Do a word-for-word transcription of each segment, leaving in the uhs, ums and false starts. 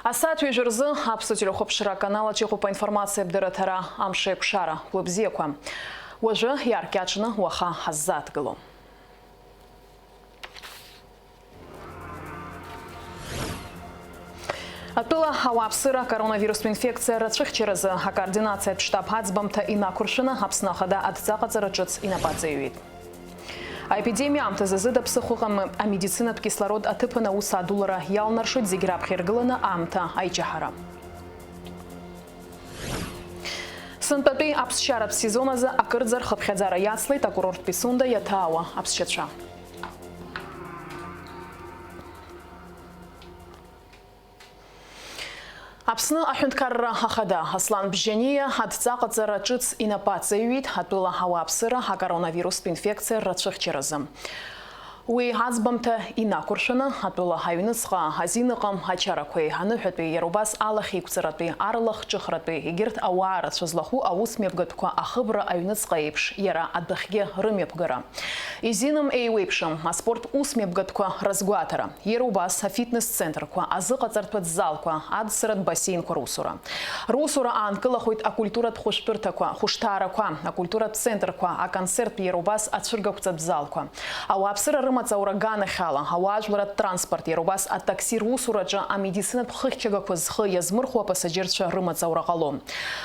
Асааҭ ҩажәа рзы Аԥсуа телехәаԥшра аканал аҿы иҟоуп аинформациатә дырраҭара Амшеикәшара. Бла бзиақәа. Уажәы иааркьаҿны уаха ҳаззааҭгыло. Атәыла ауааԥсыра акоронавирустә инфекциа рацәыхьчаразы акоординациатә штаб аӡбамҭа инақәыршәаны Аԥсны Ахада адҵаҟаҵара ҿыц инапы аҵаҩит. Аепидемиа аамҭазы зыда ԥсыхәа ыҟам, амедицинатә кислород аҭыԥан аус адулара иалнаршоит, зегь раԥхьа иргыланы аамҭа аиҷаҳара. Сынтәатәи аԥсшьаратә сезон азы акырӡа рхыԥхьаӡара иацлеит акурорттә Пицунда иаҭаауа аԥсшьацәа. Аԥсны аҳәынҭқарра ахада Аслан Бжьаниа адҵаҟаҵара ҿыц инапы аҵаҩит атәыла ауааԥсыра акоронавирустә инфекциа рацәыхьчаразы. Уи аӡбамҭа инақәыршәаны, атәыла аҩныҵҟа азин ыҟам ачарақәеи аныҳәатәи, иара убас алахьеиқәҵаратәи, арлахҿыхратәи, егьырҭ ауаа рацәа злахәу аусмҩаԥгатәқәа ахыбра аҩныҵҟа еиԥш, иара адәахьгьы рымҩаԥгара. Изиным еиуеиԥшым аспорт усмҩаԥгатәқәа рызгәаҭара, иара убас афитнес-центрқәа, азыҟаҵартә залқәа, адсратә бассейнқәа русура. Русура аанкылахоит акультуратә хәышәтәырҭақәа, хәышҭаарақәа, акультуратә центрқәа, аконцерттә, иара убас ацәыргақәҵатә залқәа. Ауааԥсыра рымаҵ аура аганахьала, ауаажәларратә транспорт, иара убас атакси русураҿы амедицинатә хыхьчагақәа зхы иазмырхәо апассаџьырцәа рымаҵ аура ҟалом.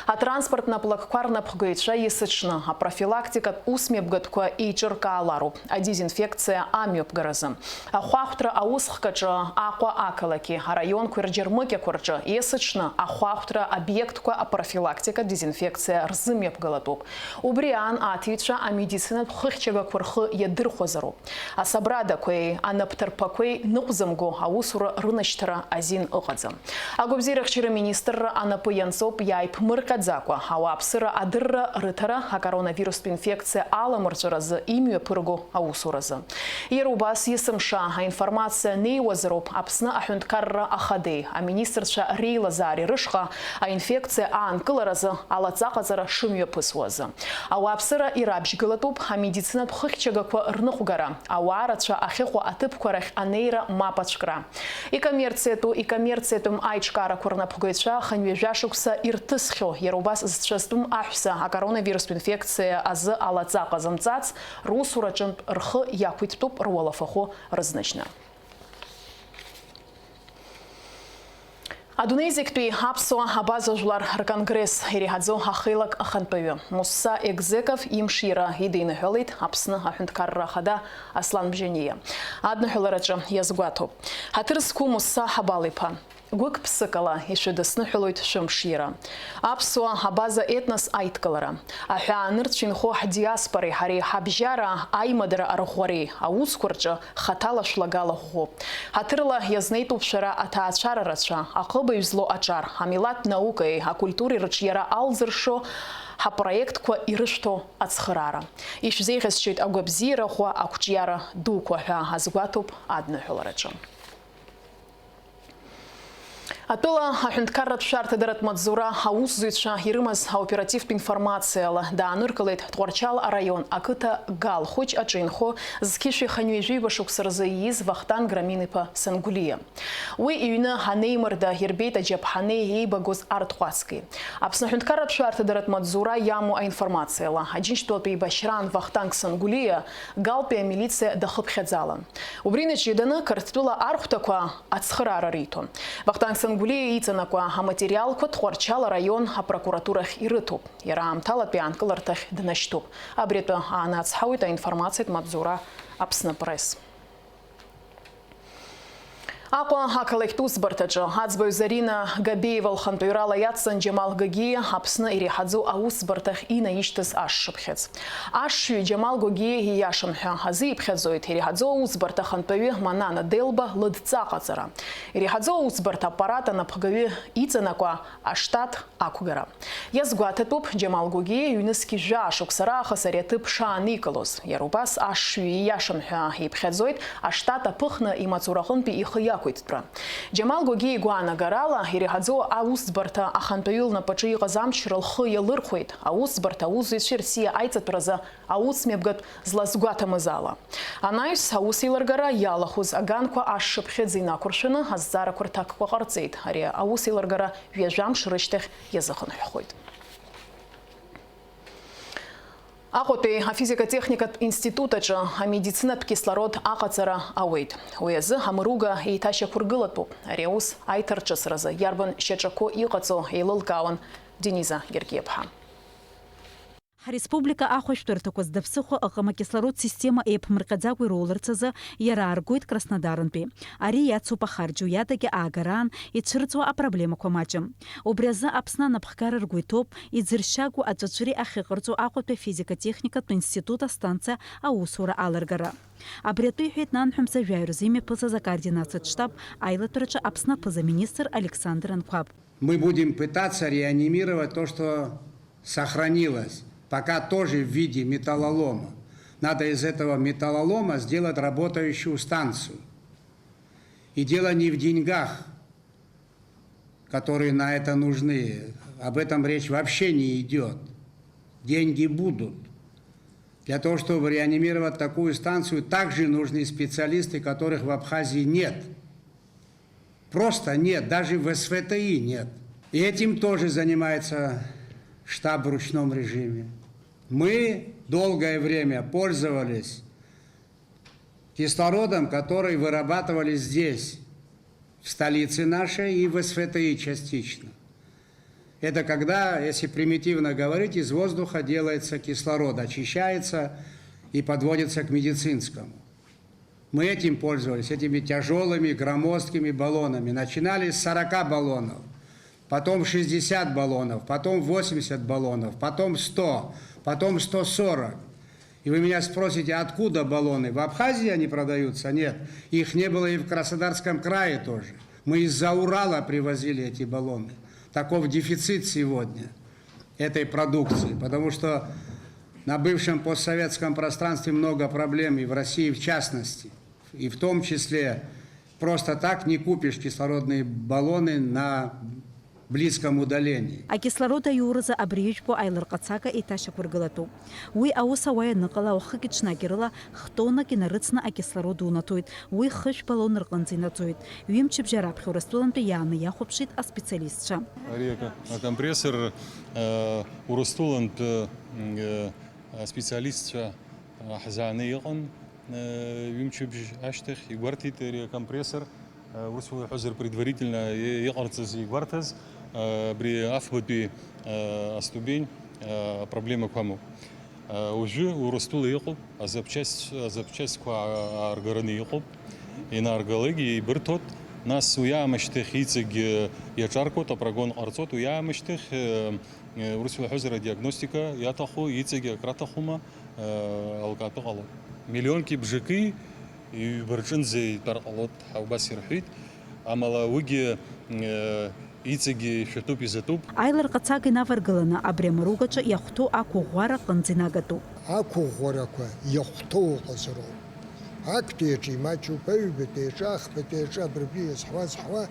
Атранспорт наплакқәа рнапхгаҩцәа есыҽны апрофилактикатә усмҩаԥгатәқәа еиҿыркаалароуп, адезинфекциа амҩаԥгаразы. Ахәаахәҭра аусхкаҿы Аҟәа ақалақьи араионқәеи рџьармыкьақәа рҿы есыҽны ахәаахәҭра обиектқәа апрофилактика дезинфекциа рзымҩаԥгалатәуп. Убри аан аҭиҩцәа амедицинатә хыхьчагақәа рхы иадырхәазароуп. Асабрадақәеи анапҭарԥақәеи ныҟәзымго аусура рынашьҭара азин ыҟаӡам. Агәабзиарахьчара министрра анапы ианҵоуп иааиԥмырҟьаӡакәа ауааԥсыра адырра рыҭара акоронавирустә инфекциа аламырҵәаразы имҩаԥырго аусуразы. Иара убас есымша аинформациа неиуазароуп Аԥсны аҳәынҭқарра ахадеи аминистрцәа реилазаареи рышҟа аинфекциа аанкыларазы алаҵаҟаҵара шымҩаԥысуазы. Ауааԥсыра ирабжьгылатәуп амедицинатә хыхьчагақәа рныҟәгара, ауаа рацәа ахьыҟоу аҭыԥқәа рахь анеира мап ацәкра. Икоммерциатәу, икоммерциатәым аиҿкаарақәа рнапхгаҩцәа хынҩажәа шықәса ирҭысхьоу, иара убас зцәа зтәым аҳәса акоронавирустә инфекциа азы алаҵа ҟазымҵац, русураҿынтә рхы иақәиҭтәуп руалафахәы рызныжьны. Адунеи зегьтәи аԥсуа абаза жәлар рконгресс иреиҳаӡоу ахеилак ахантәаҩы Мусса Егзеков имшира идиныҳәалеит Аԥсны аҳәынҭқарра ахада Аслан Бжьаниа. Адныҳәалараҿы иазгәаҭоуп. Ҳаҭыр зқәу Мусса Ҳабал-иԥа, гәык-ԥсыкала ишәыдысныҳәалоит шәымшира. Аԥсуа абаза етнос аидкылара, аҳәаанырцә инхо ҳдиаспореи ҳареи ҳабжьара аимадара арӷәӷәареи аусқәа рҿы хаҭала шәлагала ӷәӷәоуп. Ҳаҭырла иазнеитәуп шәара аҭаацәара рацәа, аҟыбаҩ злоу аҿар, амилаҭ наукеи акультуреи рыҿиара алзыршо ҳапроектқәа ирышәҭо ацхыраара. Ишәзеиӷьасшьоит агәабзиара ӷәӷәа, ақәҿиара дуқәа ҳәа азгәаҭоуп адныҳәалараҿы. Атәыла аҳәынҭқарратә шәарҭадаратә маҵзура аусзуҩцәа ирымаз аоперативтә информациала дааныркылеит Тҟәарчал араион ақыҭа Гал хәыҷ аҿы инхо зқьышәи хынҩажәи ҩба шықәса рзы ииз Вахтанг Рамин-иԥа Сангәлиа. Уи иҩны анеимырда ирбеит аџьаԥҳани еибагоз арҭҟәацки. Аԥсны аҳәынҭқарратә шәарҭадаратә маҵзура иамоу аинформациала, Аџьынџьтәылатәи еибашьраан Вахтанг Сангәлиа Галтәи амилициа дахыԥхьаӡалан. Убри инаҷыданы Қырҭтәыла архәҭақәа ацхыраара риҭон. Вахтанг Сангәлиа иҵанакуа аматериалқәа Тҟәарчал араион апрокуратурахь ирыҭоуп. Иара аамҭалатәи аанкыларҭахь днашьҭуп. Абри атәы аанацҳауеит аинформациатә маҵзура Аԥсны Пресс. Аҟәа ақалақьтә усбарҭаҿы аӡбаҩ Зарина Габеиева лхантәаҩрала иацҵан Џьамал Гогиа Аԥсны иреиҳаӡоу аусбарҭахь инаишьҭыз ашшыԥхьыӡ. Ашшҩы Џьамал Гогиа ииашам ҳәа азы иԥхьаӡоит иреиҳаӡоу аусбарҭа ахантәаҩы Манана Делба лыдҵа ҟаҵара. Иреиҳаӡоу аусбарҭа аппарат анапхгаҩы иҵанакуа аштат ақәгара. Иазгәаҭатәуп, Џьамал Гогиа ҩнызқь жәаа шықәса раахыс ари аҭыԥ шааникылоз. Иара убас ашшҩы ииашам ҳәа иԥхьаӡоит аштат аԥыхны имаҵураҟынтәи ихы Ақәиҭтәра. Џьамал Гогиа игәаанагарала, иреиҳаӡоу аусӡбарҭа ахантәаҩы лнапаҿы иҟаз амчра лхы иалырхәеит, аусӡбарҭа аусзуҩцәеи Рсиа аиҵатәразы аусмҩаԥгатә злазгәаҭамыз ала. Анаҩс, аусеилыргара иалахәыз аганқәа ашшыԥхьыӡ инақәыршәаны азҵаарақәа рҭакқәа ҟарҵеит. Ари аусеилыргара ҩажәа мш рышьҭахь иазыхынҳәхоит. Аҟәатәи афизика-техникатә институт аҿы амедицинатә кислород аҟаҵара ауеит. Уи азы амруга еиҭашьақәыргылатәуп. Ари аус аиҭарҿыцразы иарбан шьаҿақәоу иҟаҵо еилылкаауан Дениза Гергиаԥҳа. Ҳреспублика ахәышәтәырҭақәа зда ԥсыхәа ыҟам акислород система еиԥмырҟьаӡакәа ироуларц азы иара ааргоит Краснодарынтәи. Ари иацуп ахарџь, уи адагьы аагараан ицәырҵуа апроблемақәа маҷым. Убри азы Аԥсны анапхгара ргәы иҭоуп иӡыршьагоу аҵәаҵәыреи ахьыҟарҵо Аҟәатәи афизика-техникатә институт астанциа аусура алыргара. Абри атәы иҳәеит нанҳәа мза жәаҩа рзы имҩаԥысыз акоординациатә штаб аилатәараҿы Аԥсны аԥыза-министр Александр Анқәаб. Мы будем пытаться реанимировать то, что сохранилось, пока тоже в виде металлолома. Надо из этого металлолома сделать работающую станцию. И дело не в деньгах, которые на это нужны. Об этом речь вообще не идёт. Деньги будут. Для того, чтобы реанимировать такую станцию, также нужны специалисты, которых в Абхазии нет. Просто нет, даже в СВТИ нет. И этим тоже занимается штаб в ручном режиме. Мы долгое время пользовались кислородом, который вырабатывали здесь, в столице нашей и в СВТИ частично. Это когда, если примитивно говорить, из воздуха делается кислород, очищается и подводится к медицинскому. Мы этим пользовались, этими тяжёлыми, громоздкими баллонами. Начинали с сорока баллонов, потом шестьдесят баллонов, потом восемьдесят баллонов, потом сто, потом сто сорок. И вы меня спросите, откуда баллоны? В Абхазии они продаются? Нет. Их не было и в Краснодарском крае тоже. Мы из-за Урала привозили эти баллоны. Таков дефицит сегодня этой продукции, потому что на бывшем постсоветском пространстве много проблем, и в России в частности. И в том числе просто так не купишь кислородные баллоны на близком удалении. Акислород аиуразы абри ижәпоу аилырҟацага еиҭашьақәыргылатәуп. Уи аус ауа ианыҟала, уахыки-ҽнаки рыла хтоннак инарыцны акислород унаҭоит. Уи хышә баллон рҟынӡа инаӡоит. Ҩымчыбжьа раԥхьа Урыстәылантәи иааны иахәаԥшит аспециалистцәа. Ари ак-, акомпрессор, э, Урыстәылантәи, э, аспециалистцәа, э, ҳзааны иҟан, э, ҩымчыбжь ашьҭахь игәарҭеит ари акомпрессор, э, ус уҳәозар, предварительно и-, иҟарҵаз, игәарҭаз, э, абри афбатәи, э, аступень, э, апроблемақәа амоуп. Уажәы Урыстәыла иҟоуп, азапчасть, азапчастьқәа ааргараны иҟоуп, инааргалак еибырҭоит, нас уи аамышьҭахь иҵегь иаҿаркуеит, апрогон ҟарҵоит, уи аамышьҭахь, э, э, урысла ҳәозар, адиагностика иаҭаху иҵегь акраҭахума, э, алкаатәы ҟалоит. Миллионки бжаки ҩба рҿынӡа итәар ҟалоит ҳәа убас ирҳәеит, амала уигьы, э, Иҵегьы ишәатәуп, изатәуп. Аилырҟацага инаваргыланы абри амаругаҿы иахәҭоу ақәыӷәӷәара аҟынӡа инагатәуп. Ақәыӷәӷәарақәа иахәҭоу ыҟазароуп. Актәи аҿы имаҷуп, аҩбатәи аҿы, ахԥатәи аҿы, абыржәы иазҳуа-зҳуа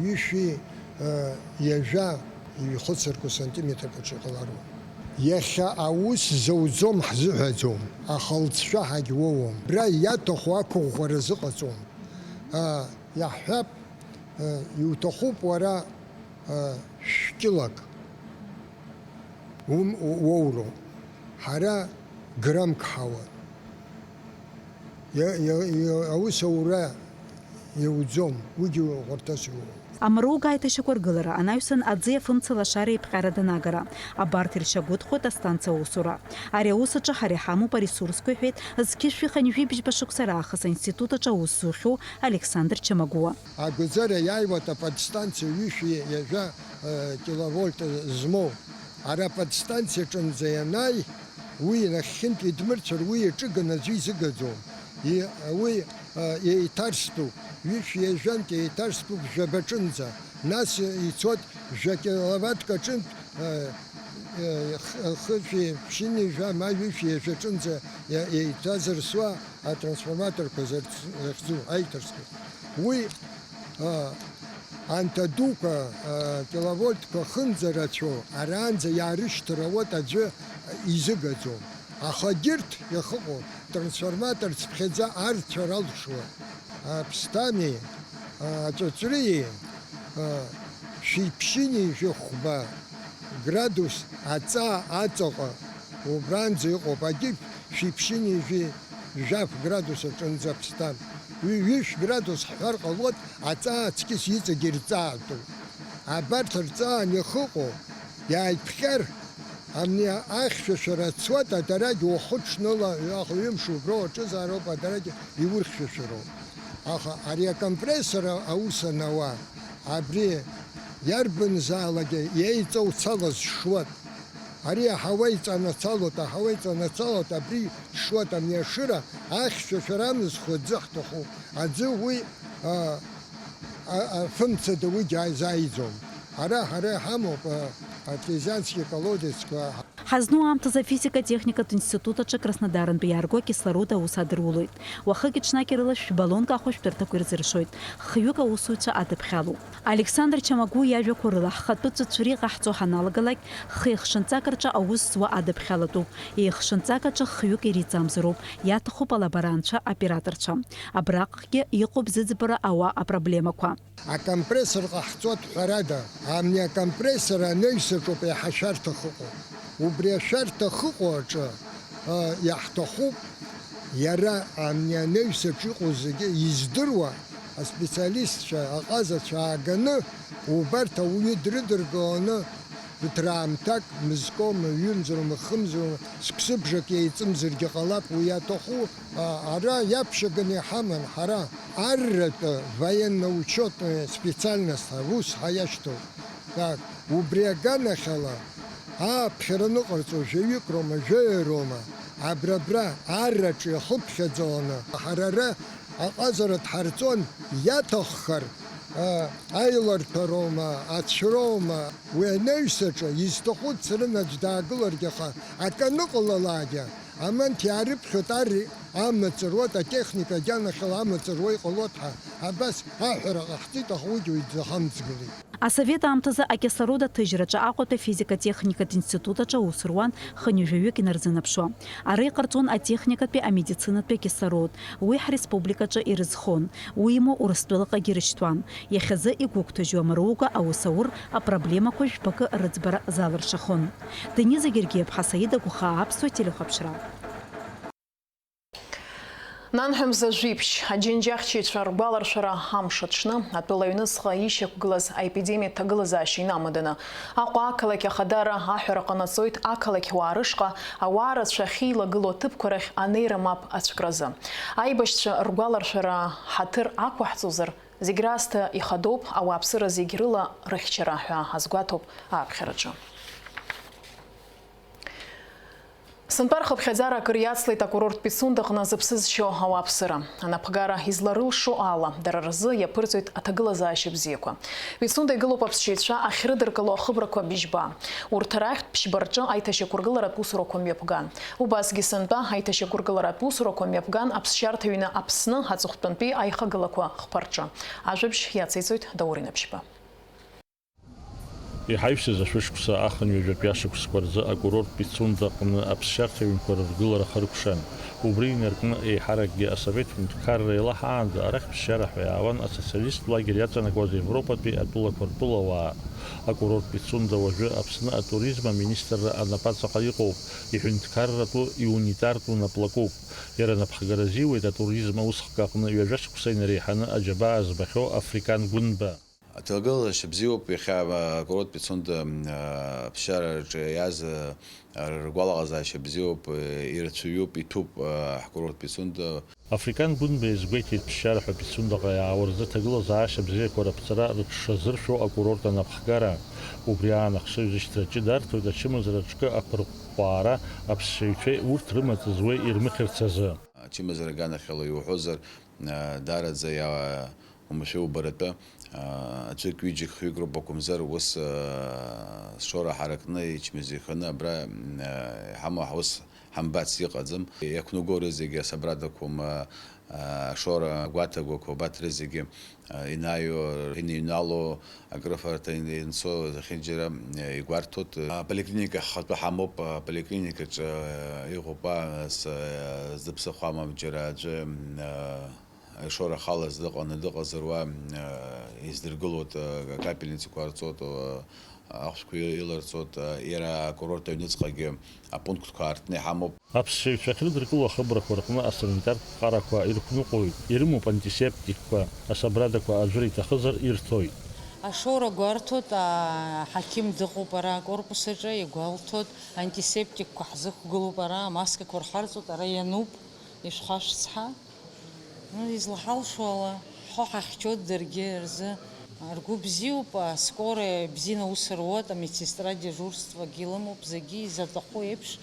ҩышәи, э, ҩажәа ҩ-хәыцырқәа сантиметрқәаҿы иҟалароуп. Иахьа аус зауӡом ҳзыҳәаӡом, аха лҵшәа ҳагьуоуам. Абра иаҭаху ақәыӷәӷәара зыҟаҵом. А, иаҳҳәап, э, иуҭахуп уара, э, шәкьылак ум-, уоуроу. Ҳара граммк ҳауан. Иа-, иа-, иа-, аус аура иауӡом, уигьы ӷәарҭас иуоуп. Амаруга аиҭашьақәыргылара анаҩсан аӡи афымца лашареи аиԥҟьара данагара, абарҭ иршьагәыҭхоит астанциа аусура. Ари аус аҿы ҳара иҳамоуп аресурсқәа, иҳәеит зқьышәи хынҩажәи бжьба шықәса раахыс аинститут аҿы аус зухьоу Александр Чамагуа. Агәаӡара иааиуеит аподстанциа ҩышәи ҩажәа, э, киловольт змоу. Ара аподстанциа аҿынӡа ианааи, уи нахьхьынтә идмырцәар, уи иҿыганы аӡәы изыгаӡом. И-, уи, э, еиҭарстәуп, ҩышәи ҩажәантә еиҭарстәуп жәабаҿынӡа. Нас ицоит жәа киловаттк аҿынтә, э, э, х-, хышәи ԥшьынҩажәа ма ҩышәи ҩажәаҿынӡа е-, еиҭазырсуа атрансформаторқәа зырц-, захьӡу, аиҭарстәу. Уи Анҭ адуқәа, киловольтқәа хынӡа рацәоу, араанӡа иаарышьҭыр ауеит, аӡәы изыгаӡом. Аха егьырҭ иахыҟоу трансформатор цыԥхьаӡа арцәар алшоит. Аԥсҭани, аҵәыҵәрии, шәиԥшьыни жәохәба градус аҵаа аҵаҟа убранӡа иҟоуп, агьи шәиԥшьыни жәи-, жәаф градус аҿынӡа ԥсҭан. Ҩ-, ҩышә градус ҳҳәар ҟалоит, аҵаа аҵкьыс иҵегь ирҵаатәуп. Абарҭ рҵаа анихыҟоу, иааиԥҟьар, амни ахьшәашәара ацуеит, адарагь уахыҽныла ҩаха ҩымш убра уаҿызаароуп, адарагь иурхьшәашәароуп. Аха ари акомпрессор аус анауа, абри иарбанзаалак иеиҵоуцалаз шуеит. Ари аҳауа иҵанацалоит, аҳауа иҵанацалоит, абри шуеит, амни ашыра ахьшәашәара амызхуа аӡы ҳҭахуп. Аӡы уи, а, а, афымцада уигьы ааизааиӡом. Ара ҳара иҳамоуп, а, артезиански колодецқәа. Ҳазну аамҭазы афизика-техникатә институт аҿы Краснодарынтәи иаарго акислород аус адырулоит. Уахыки-ҽнаки рыла шәбалонк ахәышәтәырҭақәа ирзыршоит. Хҩык аусуцәа адыԥхьалоуп. Александр Чамагәуа иажәақәа рыла, ҳхатәы ҵәыҵәыра иҟаҳҵо ҳаналагалак, хы-еихшынҵак рҿы аус зуа адыԥхьалатәуп, еихшынҵак аҿы хҩык ириҵамзароуп, иаҭахуп алаборанцәа, операторцәа. Абраҟгьы иҟоуп зыӡбара ауа апроблемақәа. Акомпрессор ҟаҳҵоит, ҳәарада, амни акомпрессор анаҩс аҿоуп еиҳа ашәарҭа ахьыҟоу. Убри ашәарҭа ахьыҟоу аҿы, а, иаҳҭахуп, иара амни анаҩс аҿы иҟоу зегьы издыруа аспециалистцәа, аҟазацәа ааганы, убарҭ ауаҩы дрыдыркыланы, ԥыҭраамҭак, мызкоума, ҩымзароума, хымзароума, цәксыбжак еиҵымзаргьы ҟалап, уи иаҭаху, а, ара иаԥшьаганы иҳаман ҳара. Арратәы военно-учетная специальность аус ҳаиашьҭоуп. Так, убри аганахьала, ааԥхьара аныҟарҵо жәаҩык роума, жәаҩа роума, абра-абра арраҿы иахыԥхьаӡаланы, ҳара ара аҟазара дҳарҵон, иаҭаххар, а, аиларҭәа роума, ацәроума, уи анаҩс аҿы изҭаху дцараны аӡә даагыларгьы, аха акы аныҟалалакгьы, аманҭ иаарыԥхьоит, ар амаҵ руеит, атехника аганахьала амаҵ руа иҟалоит ҳәа, абас аҳәара ҟаҳҵеит, аха уигьы уаҩ дзахамҵгылеит. Асовет аамҭазы акислород аҭыжьраҿы Аҟәатәи афизика-техникатә институт аҿы аус руан хынҩажәаҩык инарзынаԥшуа. Ара иҟарҵон атехникатәи, амедицинатәи акислород, уи ҳреспубликаҿы ирызхон, уимоу Урыстәылаҟагьы ирышьҭуан. Иахьазы игәыгәҭажьуа Мыруга аус аур апроблемақәа жәбакы рыӡбара залыршахон. Дениза Гергиаԥҳа, Саида Гәхаа, Аԥсуа телехәаԥшра. Нанҳәа мза жәиԥшь, аџьынџьаҳчаҩцәа ргәаларшәара амш аҽны, атәыла аҩныҵҟа ишьақәгылаз аепидемиа ҭагылазаашьа инамаданы, Аҟәа ақалақь ахадара аҳәара ҟанаҵоит ақалақьуаа рышҟа ауаа рацәа ахьеилагылоу аҭыԥқәа рахь анеира мап ацәкразы. Аибашьцәа ргәаларшәара ҳаҭыр ақәаҳҵозар, зегь раасҭа ихадоуп, ауааԥсыра зегь рыла рыхьчара ҳәа азгәаҭоуп ааԥхьараҿы. Сынтәа рхыԥхьаӡара акыр иацлеит акурорт Пицундаҟны зыԥсы зшьо ауааԥсыра. Анапхгара изларылшо ала, дара рзы иаԥырҵоит аҭагылазаашьа бзиақәа. Пицунда игылоуп аԥсшьаҩцәа ахьрыдыркыло ахыбрақәа быжьба. Урҭ рахьтә ԥшьба рҿы аиҭашьақәыргыларатә усурақәа мҩаԥган. Убасгьы сынтәа аиҭашьақәыргыларатә усурақәа мҩаԥган аԥсшьарҭа ҩны Аԥсны аҵыхәтәантәи аихагылақәа хԥа рҿы. Ажәабжь иациҵоит Даур Инаԥшьба. Иҳаҩсыз ашәышықәса ахынҩажәатәи ашықәсқәа рзы акурорт Пицунда аҟны аԥсшьарҭа ҩнқәа рыргылара хыркәшан. Убри инаркны, еиҳаракгьы асовет ҳәынҭқарра еилаҳаанӡа арахь ԥсшьара ҳәа иаауан асоциалисттә лагер иаҵанакуаз Европатәи атәылақәа ртәылауаа. Акурорт Пицунда уажәы Аԥсны атуризм аминистрра анапаҵаҟа иҟоуп, иҳәынҭқарратәу, иунитартәу наплакуп. Иара напхгара азиуеит атуризм аусхк аҟны ҩажәа шықәса инареиҳаны аџьабаа збахьоу Африкан Гәынба. Аҭагылазаашьа бзиоуп, иахьа акурорт Пицунда, а, аԥсшьараҿы иааз, а, ргәалаҟазаашьа бзиоуп, а, ирацәаҩуп, иҭәуп, а, ҳкурорт Пицунда. Африкан Гәынба иазгәеиҭеит, ԥсшьара ҳәа Пицундаҟа иаауа рзы ҭагылазаашьа бзиақәа раԥҵара рыҽшазыршәо акурорт анапхгара. Убри аан ахшыҩзышьҭра ҷыда арҭоит ачымазара ҿкы ақәырҟәҟәаара аԥсшьаҩцәеи урҭ рымаҵ зуеи ирмыхьырц азы. Ачымазара аганахьала иуҳәозар, а, даараӡа иа-, Уамашәа убаратәы, аа, аӡәык, ҩыџьак, хҩык роуп акәымзар, ус, аа, зҽоура ҳаракны, ичмазаҩханы абра, аа, иҳамоу ҳус ҳамбац иҟаӡам. Иақәнаго рызегьы асабра дақәым, аа, Ашоура гәаҭагақәа убарҭ рызегьы инаҩуа, иныҩнало, акрыфарҭа инцо зехьынџьара игәарҭоит. Аполиклиника ҳхатәы ҳамоуп, аполиклиникаҿы иҟоуп, а, с-, зыԥсахуамам џьара аӡәы, а, ашоура халаз дыҟаны дыҟазар уа, а, издыргылоит, а, акапельницақәа ҟарҵоит, а, ахәшәқәа иларҵоит, а, иара акурорт аҩныҵҟагьы апунктқәа аартны иҳамоуп. Аԥсшьаҩцәа ахьрыдыркыло ахыбрақәа рҟны асанитартә ԥҟарақәа ирықәныҟәоит, ирымоуп антисептикқәа, асабрадақәа аӡәыр иҭахызар ирҭоит. Ашоура гәарҭоит, аҳақьым дыҟоуп ара акорпус аҿы, игәалҭоит, антисептикқәа ҳзықәгылоуп ара, амаскақәа рҳарҵоит, ара иануп, ишәхашәцҳа. Ну, излаҳалшо ала, ҳхы ҳахьчоит даргьы рзы. Ргәы бзиоуп, аскорая бзианы аус руеит, амедсестра дежурствагьы лымоуп, зегьы изаҭаху еиԥш.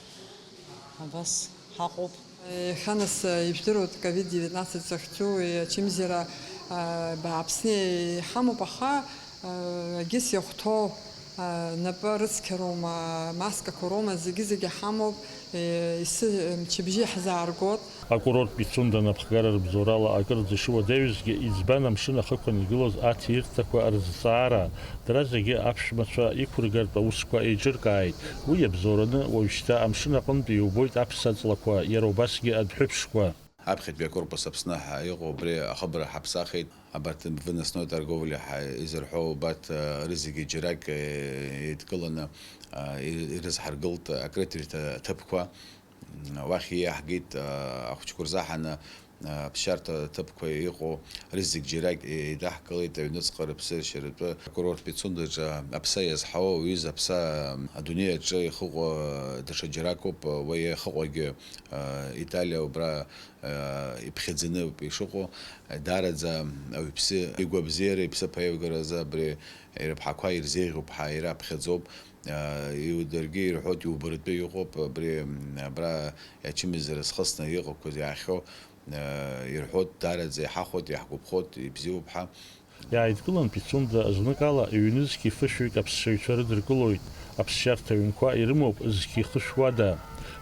Абас ҳаҟоуп. Иахьа нас, ижәдыруеит, ковид девятнадцать захьӡу, ачымзара, а, бааԥсны иҳамоуп, аха, а, егьыс иахәҭоу, а, напы рыцқьароума, маскақәа роума, зегьы-зегьы ҳамоуп, е, исы-, мчыбжьы иаҳзааргоит. Акурорт Пицунда анапхгара рыбзоурала акырӡа ишыуадаҩызгьы, иӡбан амшын ахықәан игылаз аҭирҭақәа рызҵаара. Дара зегьы аԥшәмацәа иқәыргартә аусқәа еиҿыркааит. Уи иабзоураны уажәшьҭа амшын аҟынтә иубоит аԥса ҵлақәа, иара убасгьы адәҳәыԥшқәа. Аԥхьатәи акорпус Аԥсны ҳа-, иҟоу абри ахыбра ҳаԥсахит. Абарҭ выносной торговля ҳа-, изырҳәо убарҭ, а, рызегьы џьарак, е, еидкыланы, а, и-, ирызҳаргылт акрытирҭа ҭыԥқәа. Уахь иаҳгеит, а, ахәыҷқәа рзаҳаны, а, аԥсшьарҭа ҭыԥқәа иҟоу рызегь џьарак еидаҳкылеит, аҩныҵҟа рыԥсыршьаратәы акурорт Пицундаҿы аԥса иазҳауа уҩыза аԥса адунеи аҿы ихыҟоу даҽа џьаракоуп, уи ихыҟоугьы, а, Италиа убра, а, иԥхьаӡаны ауп ишыҟоу, даараӡа ауаҩԥсы игәабзиара, иԥсыԥ аивгаразы абри ирыԥҳақәа ирзеиӷьуп ҳәа ираԥхьаӡоуп. Иударгьы ирҳәоит, иубаратәы иҟоуп, абри, абра ачымазара зхысны иҟақәаз иаахьоу, ирҳәоит, даараӡа иҳахәоит, иаҳгәаԥхоит, ибзиоуп ҳәа. Иааидкылан Пицунда зныкала ҩ-нызқьи фышәҩык аԥсшьаҩцәа рыдыркылоит, аԥсшьарҭа ҩнқәа ирымоуп зқьи хышә уада.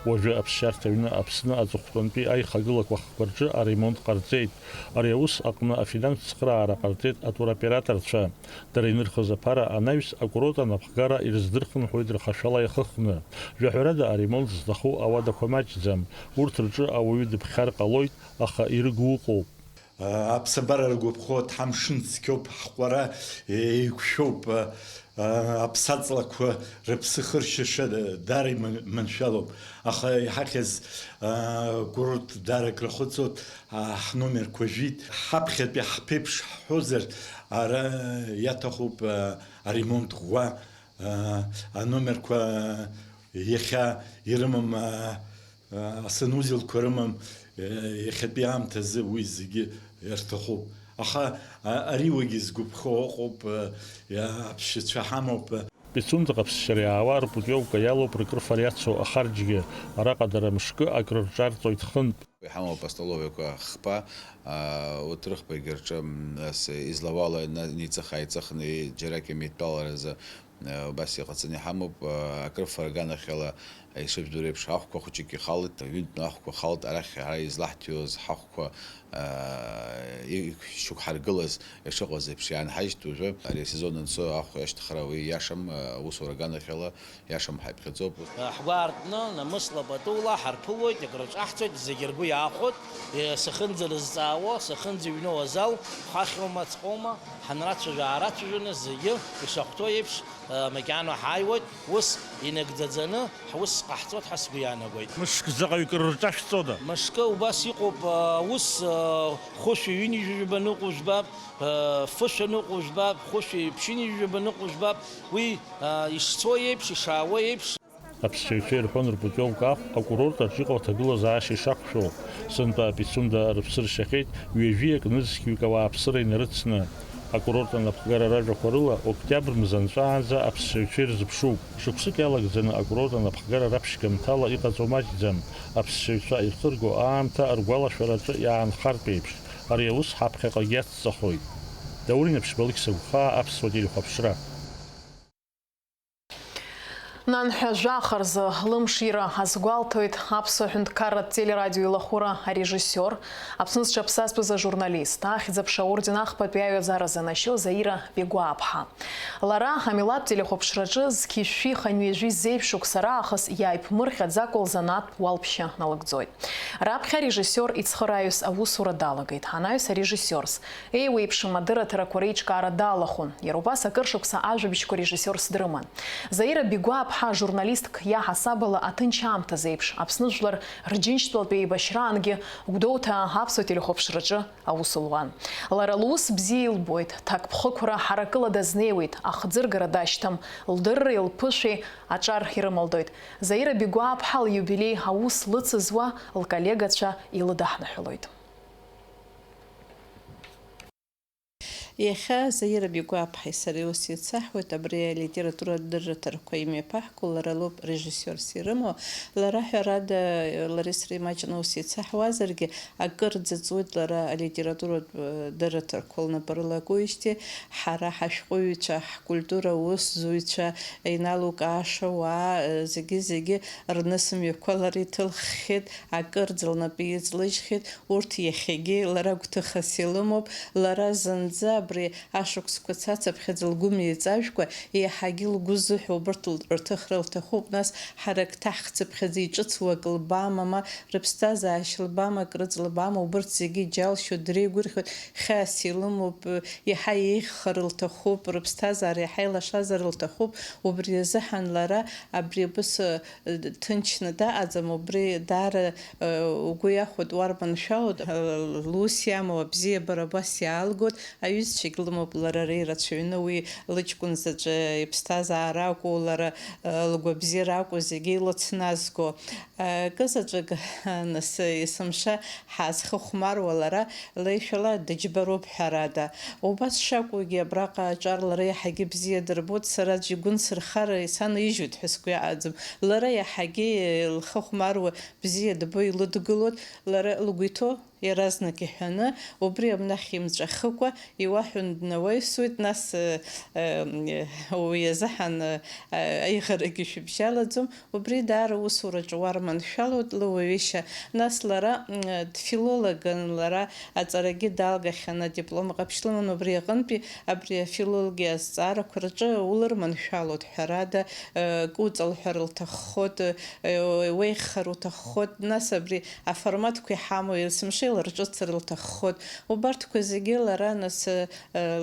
Уажәы аԥсшьарҭа ҩны Аԥсны аҵыхәтәантәи аихагылақәа хкқәа рҿы аремонт ҟарҵеит. Ари аус аҟны афинанстә цхыраара ҟарҵеит атуроператорцәа. Дара инырхыз аԥара анаҩс, акурорт анапхгара ирыздырхынҳәуеит рхашәала иахыхны. Жәаҳәарада, аремонт зҭаху ауадақәа маҷӡам. Урҭ рҿы ауаҩы дыԥхьар ҟалоит, аха ирыгу ыҟоуп. Аԥсабара ргәаԥхоит, ҳамшын цқьоуп, ҳҟәара еиқәшәоуп, аԥсаҵлақәа рыԥсы хыршьаша даара иманшәалоуп. Аха иҳахьыз акурорт даара акрахыҵуеит, ҳномерқәа жәит. Ҳаԥхьатәи ҳԥеиԥш ҳҳәозар, ара иаҭахуп аремонт ӷәӷәа. Аномерқәа иахьа ирымам, асанузелқәа рымам, иахьатәи аамҭазы уи зегьы ирҭахуп. Аха ари уигьы згәаԥхо ыҟоуп, аԥсшьацәа ҳамоуп. Пицундаҟа аԥсшьара иаауа рпутиовка иалоуп ркрыфа иацу ахарџьгьы, араҟа дара мышкы акрырҿарҵоит хынтә. Иҳамоуп астоловаҩқәа хԥа, а, урҭ рыхԥагьы рҿы, м, ас, излауала на-, неиҵых-ааиҵыхны, џьарак имеидтәаларазы, а, убас иҟаҵаны иҳамоуп, а, акрыфара аганахьала ишыжәдыруа еиԥш, ахәқәа хәыҷык ихалт, ҩынтә ахәқәа халт, арахь ҳара излаҳҭиуаз ҳахәқәа, а, и-, шьоук ҳаргылаз ишыҟаз еиԥш иаанҳажьт, уажәы ари асезон анцо ахә иашьҭыхра уи иашам, а, аусура аганахьала Иашам ҳаиԥхьаӡоуп. Ҳгәы аартны, намысла патула ҳарԥылоит, икрырҿаҳҵоит, зегьы ргәы иаахәоит, сахьынӡарызҵаауа, сахьынӡаҩноу азал, хәахьоума, ҵҟоума, ҳанрацәажәа-аарацәажәаны, зегьы ишахәҭоу еиԥш, макьана ҳааиуеит, ус инагӡаӡаны ҳус ҟаҳҵоит ҳәа сгәы иаанагоит. Мышк заҟаҩ кыр рҿашәҵода? Мышкы убас иҟоуп, аус, хәышәи ҩынҩажәи жәба ныҟәо жәбап, фышәа ныҟәо жәбап, хәышәи ԥшьынҩажәи жәба ныҟәо жәбап, уи, ишцо еиԥш, ишаауа еиԥш. Аԥсшьаҩцәа ирҳәон рпутиовка ахә акурорт аҿы иҟоу аҭагылазаашьа ишақәшәо. Сынтәа Пицунда рыԥсы ршьахьеит ҩажәиак нызқьҩык ауааԥсыра инарыцны. Акурорт анапхгара ражәақәа рыла, октиабр мза нҵәаанӡа аԥсшьаҩцәа ирзыԥшуп. Шықәсык иалагӡаны акурорт анапхгара раԥшьгамҭала иҟаҵо маҷӡам. Аԥсшьаҩцәа ирхырго аамҭа ргәалашәараҿы иаанхартә еиԥш, ари аус ҳаԥхьаҟагь иацҵахоит. Даур Инаԥшьба, Алықьса Гәхаа, Аԥсуа телехәаԥшра. Нанҳәа жәаха рзы лымшира азгәалҭоит аԥсуа ҳәынҭқарратә телерадио илахәыра арежиссиор, Аԥсны зҽаԥсазтәыз ажурналист, Ахьӡ-аԥша аорден ахԥатәи аҩаӡара занашьоу Заира Бигәааԥҳа. Лара амилаҭтә телехәаԥшраҿы зқьи жәшәи хынҩажәи зеижә шықәса раахыс иааиԥмырҟьаӡакәа лзанааҭтә уалԥшьа налыгӡоит. Раԥхьа арежиссиор ицхырааҩыс аусура далагеит, анаҩс арежиссиорс. Еиуеиԥшым адырраҭарақәа реиҿкаара далахәын. Иара убас акыр шықәса ажәабжьқәа режиссиорс дрыман. Заира Бигәааԥҳа журналистк иаҳасаб ала аҭынч аамҭазы еиԥш Аԥсны жәлар рџьынџьтәылатә еибашьраангьы Гәдоуҭаа аԥсуа телехәаԥшраҿы аус луан. Лара лус бзиа илбоит, ҭакԥхықәра ҳаракыла дазнеиуеит, ахӡыргара дашьҭам, лдырреи лԥышәеи аҿар ирымалдоит. Заира Бигәааԥҳа лиубилеи аус лыцызуа лколлегацәа илыдаҳныҳәалоит. Иахьа Заира Бигәааԥҳаи сареи ус еицаҳуеит, абри алитературатә дырраҭарақәа имҩаԥаҳго лара лоуп режиссиорс ирымоу. Лара, ҳәарада, лареи сареи маҷны ус еицаҳуазаргьы, акырӡа ҵуеит лара алитературатә, э, дырраҭарақәа лнапы рылакуижьҭеи, ҳара ҳашәҟәыҩҩцәа, ҳкультура усзуҩцәа, иналукааша уаа, э, зегьы-зегьы рнысымҩақәа лара иҭылххьеит, акырӡа лнапы иҵлыжьхьеит. Урҭ иахьагьы лара гәҭыхас илымоуп, лара зынӡа абри ашықәсқәа цацыԥхьаӡа лгәы меиҵажәкәа, еиҳагьы лгәы зыҳәо убарҭ рҭыхра лҭахуп, нас ҳарак ҭаҳхцыԥхьаӡа иҿыцу ак лбама, ма рыԥсҭазаашьа лбама, акрыҵа лбама, убарҭ зегьы иџьалшьоит, дреигәырӷьоит, хьаас илымоуп, иаҳа еиӷьхар лҭахуп, рыԥсҭазаара иаҳа илашазар лҭахуп, убри азыҳәан лара абри абыс, ы, ҭынчны даҟаӡам, убри даара, ы, угәы иахәоит, уарманшәалоит, ы, лус иамоу абзиабара абас иаалгоит, аҩызцәагь лымоуп лара реирацәаҩны, уи лыҷкәын заҵәы иԥсҭазаара акәу, лара, ы, лгәабзиара акәу, зегьы илыцназго. Ы, кызаҵәык, ы, нас, есымша ҳазхыхәмаруа лара, леишәала дыџьбароуп ҳәарада. Убас шакәугьы, абраҟа аҿар лара иаҳагьы бзиа дырбоит, сара аӡә игәы нсырхар исанаижьуеит ҳәа сгәы иаанагом. Лара иаҳагьы лхы хәмаруа бзиа дбо илыдгылоит, лара лгәы иҭоу иаразнак иҳәаны, убри амнахь имҵәахыкәа, иуаҳәон днаҩсуеит, нас, э, э, уи азыҳәан, э, аиӷарагьы шәыбжьалаӡом. Убри даара усураҿы уарманшәалоит лыуаҩышьа. Нас лара, м, дфилологын, лара аҵарагьы далгахьан, адиплом ҟаԥшь лыман, убри аҟынтәи абри афилологиа азҵаарақәа рҿы улырманшәалоит, ҳәарада, э, куҵалҳәар лҭаххоит, э, уеиӷьхар уҭаххоит, нас абри аформатқәа иҳамоу есымша иларҿыцыр лҭаххоит. Убарҭқәа зегьы лара, нас, э,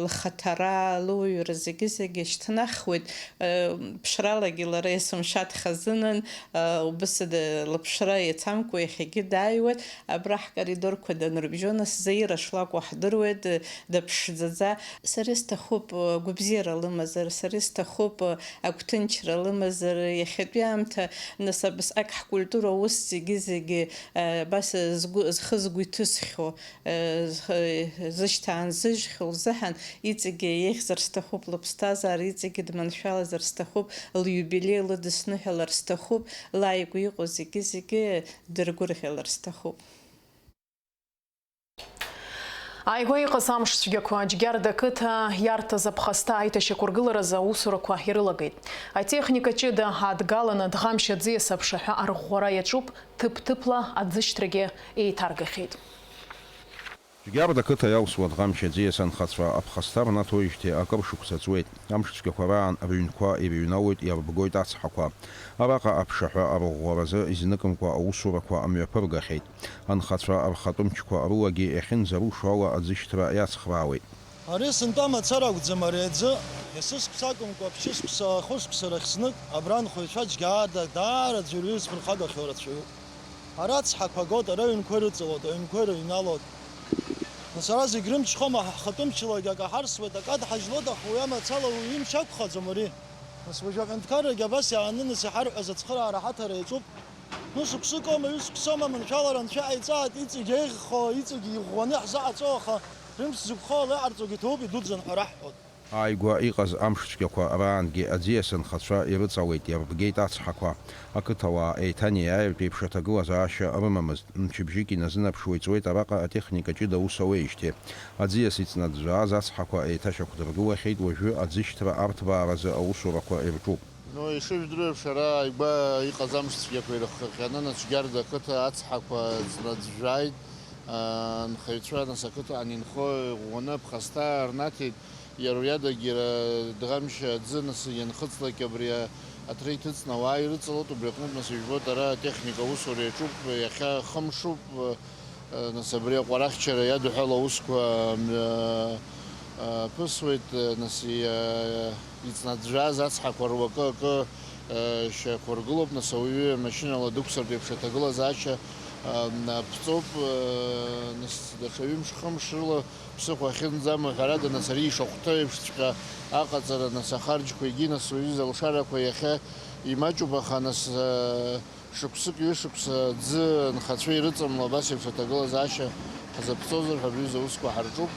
лхаҭара, лыуаҩра зегьы-зегьы шьҭнахуеит. Э, ԥшралагьы лара есымша дхазынан, э, убыс д-, лыԥшра иацамкәа иахьагьы дааиуеит. Абра ҳкоридорқәа данрыбжьо, нас Заира шлакәу ҳдыруеит, э, дыԥшӡаӡа. Сара исҭахуп, э, гәабзиара лымазар, сара исҭахуп, э, агәҭынчра лымазар, иахьатәи аамҭа, нас, абасҟак ҳкультура аус зегьы-зегьы, э, абас згәы, зхы-згәы иҭысхьоу, э, зхы-, зышьҭаанзыжьхьоу лзыҳәан иҵегьы еиӷьзар сҭахуп лыԥсҭазаара, иҵегьы дманшәалазар сҭахуп, лиубилеи лыдысныҳәалар сҭахуп, лааигәа иҟоу зегьы-зегьы дыргәырӷьалар сҭахуп. Ааигәа иҟаз амш цәгьақәа, Џьгьарда қыҭа иарҭаз аԥхасҭа аиҭашьақәыргыларазы аусурақәа ирылагеит. Атехника ҷыда адгаланы Дӷамшь аӡиас аԥшаҳәа арӷәӷәара иаҿуп, ҭыԥ-ҭыԥла аӡышьҭрагьы еиҭаргахьеит. Џьгьарда қыҭа иалсуа Дӷамшь аӡиас анхацәа аԥхасҭа рнаҭоижьҭеи акыр шықәса ҵуеит. Амш цәгьақәа раан рыҩнқәа ирыҩналоит, иарбгоит ацҳақәа. Араҟа аԥшаҳәа арӷәӷәаразы изныкымкәа аусурақәа мҩаԥыргахьеит. Анхацәа рхатәы мчқәа руагьы иахьынӡарушо ала аӡышьҭра иацхраауеит. Ари сынтәа мацара акәӡам, ари аӡы, есышықәса акәымкәа, ԥшьышықәса, хышықәса рахь знык абра анхаҩцәа Џьгьарда даара аӡәырҩы изԥырхагахьоу рацәаҩуп. Ара ацҳақәа гот, ара аҩнқәа ирыҵалот, аҩнқәа ирыҩналот. Нас ара зегь рымчхома, ҳхатәы мчалагьы акы ҳарсуеит, акы адҳажьлода, уи амацала уаҩы имч ақәхаӡом ари. Нас уажәы аҳәынҭқаррагьы абас иааны нас иҳарҳәаз ацхыраара ҳаҭара иаҿуп. Нышықәсыкоума, ҩышықәсоума, маншәалара анцәа иҟаиҵааит, иҵегь еиӷьхо, иҵегь иӷәӷәаны иаҳзыҟаҵо, аха рымч зықәхо леиҟарҵогьы ҭоуп, идуӡӡан ҳәа раҳҳәоит. Ааигәа иҟаз амш цәгьақәа раангьы аӡиас анхацәа ирыҵалеит, иарбгеит ацҳақәа. Ақыҭауаа еиҭанеиааиртә еиԥш аҭагылазаашьа рымамызт. Мчыбжьык иназынаԥшуа иҵуеит араҟа атехника ҷыда аус ауеижьҭеи. Аӡиас иҵнаӡәӡәааз ацҳақәа еиҭашьақәдыргылахьеит, уажәы аӡышьҭра арҭбааразы аусурақәа ирҿуп. Ну, ишыжәдыруеиԥш, ара ааигәа иҟаз амш цәгьақәа ирыххахьаны, нас Џьгьарда ақыҭа ацҳақәа ҵнаӡәӡәааит. Анхаҩцәа, нас, ақыҭа анинхо ӷәӷәаны аԥхасҭа рнаҭеит. Иара уи адагьы, иара дӷамшьа аӡы, нас, ианхыҵлак, абри аҭра иҭыҵны ауаа ирыҵалоит. Убри аҟнытә, нас, ижәбоит, ара атехника аусура иаҿуп. Иахьа хымшуп. Нас, абри аҟәарахьчара иадҳәало аусқәа мҩа аԥысуеит. Нас, иа-, иҵнаӡәӡәааз ацҳақәа руакы акы, э, шьақәыргылоуп, нас ауаҩы машьынала дықәсыртә еиԥш аҭагылазаашьа, э, ԥҵоуп, э, нас даҽа ҩымш-хымш рыла ԥсыхәа ахьынӡамоу, ҳәарада, нас ари ишахәҭоу еиԥшҵәҟьа аҟаҵара, нас ахарџьқәа егьи, нас уаҩы изалшарақәа иахьа имаҷуп, аха, нас, э, шықәсык, ҩышықәса аӡы анхацәа ирыҵамло абас еиԥш аҭагылазаашьа ҳзаԥҵозар ҳәа абри аҩыза аусқәа ҳарҿуп.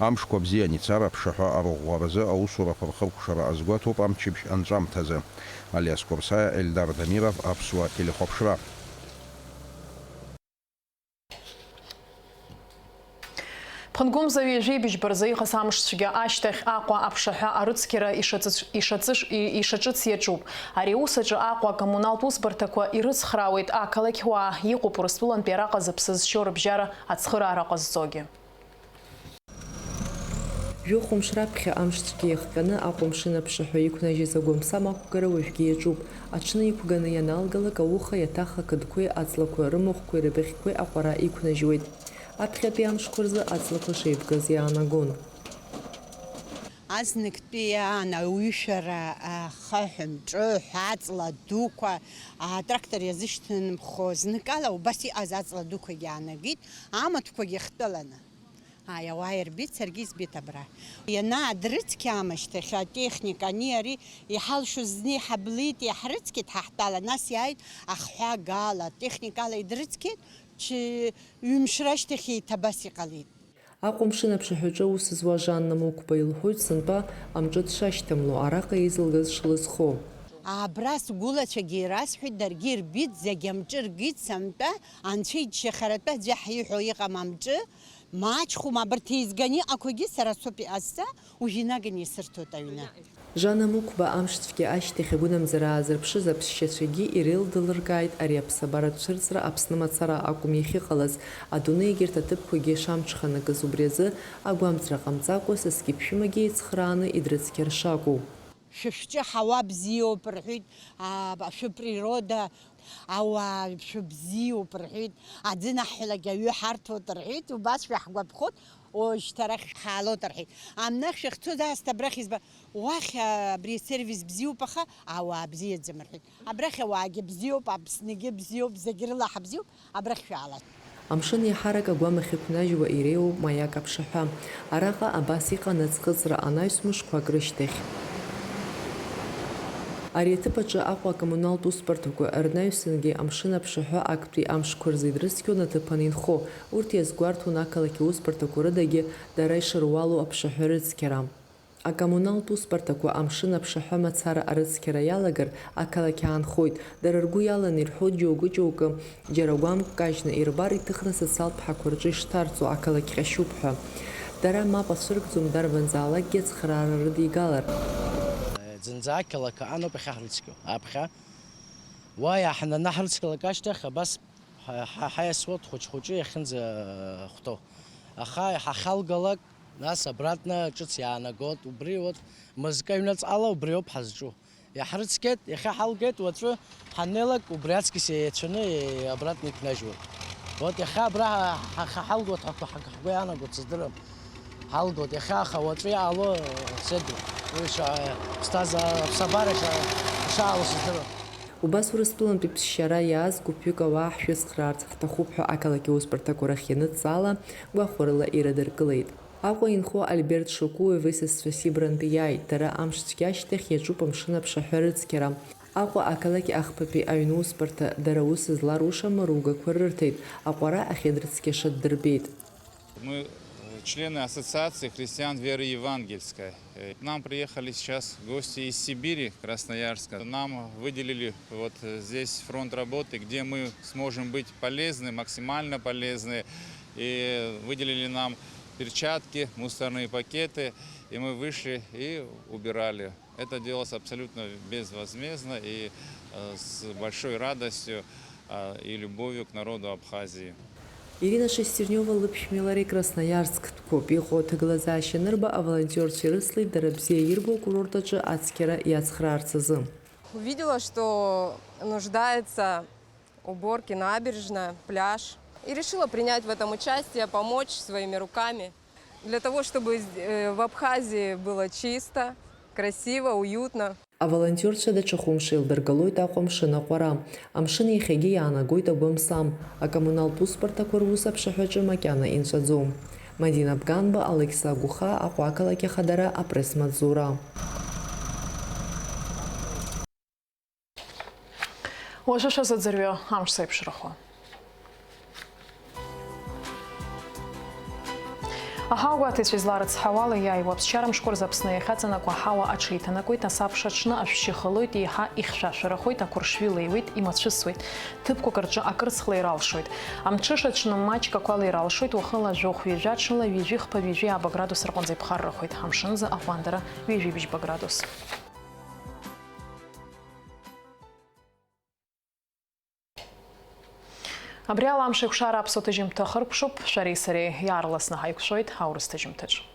Амшқәа бзиан ицар аԥшаҳәа арӷәӷәаразы аусурақәа рхыркәшара азгәаҭоуп амчыбжь анҵәамҭазы. Алиас Курсаиа, Эльдар Дамиров, Аԥсуа телехәаԥшра. Ԥынгәымза ҩажәи быжьба рзы иҟаз амшцәгьа ашьҭахь Аҟәа аԥшаҳәа арыцқьара ишаҵыц-, ишаҵыш-, и-, ишаҿыц иаҿуп. Ари аус аҿы Аҟәа акоммуналтә усбарҭақәа ирыцхраауеит ақалақьуаа, иҟоуп Урыстәылантәи араҟа зыԥсы зшьо рыбжьара ацхыраара ҟазҵогьы. Жәохә мш раԥхьа амшцәгьа иахҟьаны Аҟәа амшын аԥшаҳәа иқәнажьыз агәамсам ақәгара уажәгьы иаҿуп. Аҽны иқәганы ианалгалак, ауха иаҭах ақыдқәеи аҵлақәа рымахәқәеи рыбӷьқәеи аҟәара иқәнажьуеит. Аԥхьатәи амшқәа рзы аҵлақәа шеибгаз иаанагон. Азныктәи аан ауаҩышәара, ахаҳә мҿы, ҳәа аҵла дуқәа, атрактор иазышьҭымхуа зныкала убас иҟаз аҵла дуқәагьы аанагеит, амаҭәақәагьы хтәаланы. Ааи, ауаа ирбеит, саргьы избеит абра. Ианаадрыцқьа аамышьҭахь атехника ани ари иҳалшоз зны иҳаблит, иаҳрыцқьеит ҳа ҳтәала, нас иааит ахҳәагала, техникала идрыцқьеит, ҽы ҩымш рашьҭахь еиҭа абас иҟалеит. Аҟәа амшын аԥшаҳәаҿы аус зуа Жанна Мықәба илҳәоит, сынтәа амҿы дшашьҭамло, араҟа еизылгаз шлызхо. Абра сгәылацәагьы ирасҳәеит, даргьы ирбеит, зегь амҿы ргеит сынтәа, анцәа иџьшьахаратәы аӡәы ҳиҳәо иҟам амҿы, маҷхәума, абарҭ еизганы иҟақәагьы сара соуп иҟасҵа, уажә инаганы исырҭоит аҩны. Жанна Мықәба амшцәгьа ашьҭахь агәынамӡара аазырԥшыз аԥсшьацәагьы иреилдылыркааит ари аԥсабаратә цәырҵра Аԥсны мацара акәым иахьыҟалаз, адунеи егьырҭ аҭыԥқәагьы шамҽханакыз, убри азы агәамҵра ҟамҵакәа са скьыԥшәымагьы еицхрааны идрыцқьар шакәу. Шәышәҿы ҳауа бзиоуп рҳәеит, а, шәыприрода, ауаа шәыбзиоуп рҳәеит, аӡынаҳәлагь аҩы ҳарҭоит рҳәеит, убас шәаҳгәаԥхоит, ожьҭарахь шәҳаалоит рҳәеит. Амнахь шәахьцоз аасҭа абрахь изба-, уахь, а, абри асервис бзиоуп, аха ауаа бзиаӡам рҳәеит. Абрахь ауаагьы бзиоуп, Аԥсныгьы бзиоуп, зегь рыла ҳабзиоуп, абрахь шәаалац. Амшын еиҳарак агәамахь иқәнажьуа иреиуоуп Маиак аԥшаҳәа. Араҟа абас иҟан аӡхыҵра анаҩс мышқәак рышьҭахь. Ари аҭыԥ аҿы Аҟәа акоммуналтә усбарҭақәа рнаҩсангьы амшын аԥшаҳәа актәи амшқәа рзы идрыцқьон аҭыԥан инхо, урҭ иазгәарҭон ақалақь аусбарҭақәа рыдагьы дара ишыруалу аԥшаҳәа рыцқьара. Акоммуналтә усбарҭақәа амшын аԥшаҳәа мацара арыцқьара иалагар, ақалақь аанхоит. Дара ргәы иаланы ирҳәоит џьоукы-џьоукы, џьара гәамк кажьны ирбар, иҭыхны асоциалтә ҳақәа рҿы ишҭарҵо, ақалақь ҟьашьуп ҳәа. Дара мап ацәыркӡом, дарбанзаалакгьы ацхыраара рыдигалар. Зынӡа ақалақь аҟаноуп иахьаҳрыцқьо, аԥхьа. Уа иааҳнанаҳрыцқьалак ашьҭахь, абас Ҳа, ҳа, ҳаиасуеит хәыҷ-хәыҷы иахьынӡахәҭоу. Аха иҳахьалгалак, нас обратно ҿыц иаанагоит. Убри вот мызкы аҩныҵҟала убриоуп ҳазҿу. Иаҳрыцқьеит, иахьа ҳалгеит, уаҵәы ҳаннеилак убри аҵкьыс еицәаны обратно иқәнажьуеит. Вот иахьа абра ҳа, ҳа, ҳа, ҳалгоит, ҳа, ҳа, ҳгәы иаанагоит, сыздырам. Ҳалгоит, иахьа, аха уаҵәы иаало сеидру. Уи ша-, ԥсҭазаара, ԥсабара ша-, ишаало сыздырам. Убас Урыстәылантәи ԥсшьара иааз гәыԥҩык ауаа ҳшәыцхраарц ҳҭахуп ҳәа ақалақь аусбарҭақәа рахь ианыдҵаала, гәахәарыла ирыдыркылеит. Аҟәа инхо Альберт Шокуев исасцәа Сибрантәи иааит, дара амш цәгьа ашьҭахь иаҿуп амшын аԥшаҳәа рыцқьара. Аҟәа ақалақь ахԥатәи аҩны усбарҭа дара аус зларуша маругақәа рырҭеит, аҟәара ахьыдрыцқьаша ддырбеит. Мы, э, члены Ассоциации христиан веры евангельской. Э, к нам приехали сейчас гости из Сибири, Красноярска. Нам выделили вот, э, здесь фронт работы, где мы сможем быть полезны, максимально полезны. И выделили нам перчатки, мусорные пакеты, и мы вышли и убирали. Это делалось абсолютно безвозмездно и э, с большой радостью э, и любовью к народу Абхазии. Ирина Шестернева лыԥшәмеи лареи Красноярсктәқәоуп. Иҟоу аҭагылазаашьа анырба, аволонтиорцәа ирыцлеит дара бзиа ирбо акурорт аҿы ацқьара иацхраарц азы. Увидела, что нуждается уборки набережная, пляж. И решила принять в этом участие, помочь своими руками. Для того, чтобы э, в Абхазии было чисто, красиво, уютно. Аволонтиорцәа даҽа хәымш еилдыргалоит Аҟәа амшын аҟәара. Амшын иахьагьы иаанагоит агәамсам. Акоммуналтә усбарҭақәа рус аԥшаҳәаҿы макьана инҵәаӡом. Мадина Бганба, Алықьса Гәыхаа, Аҟәа ақалақь ахадара, апресс-маҵзура. Уажәы шәазыӡырҩы амш зеиԥшрахо. Аҳауагәаҭаҩцәа изларыцҳауала, иааиуа аԥсшьара мшқәа рзы Аԥсны иахьаҵанакуа аҳауа аҽеиҭанакуеит, асабша аҽны ашәшьы хылоит, еиҳа ихьшәашәарахоит, ақәыршҩы леиуеит, имацәысуеит. Ҭыԥқәак рҿы акырцх леира алшоит. Амҽыша аҽны маҷк ақәа леира алшоит, уахынла жәохә-ҩажәа, ҽынла ҩажәихԥа-ҩажәи ааба градус рҟынӡа иԥхаррахоит, амшынӡы аҟәандара ҩажәи быжьба градус. Абри ала амш еиқәшара аԥсуа ҭыжьымҭа хыркәшоуп, шәареи сареи иаарласны ҳаиқәшәоит аурыс ҭыжьымҭаҿ.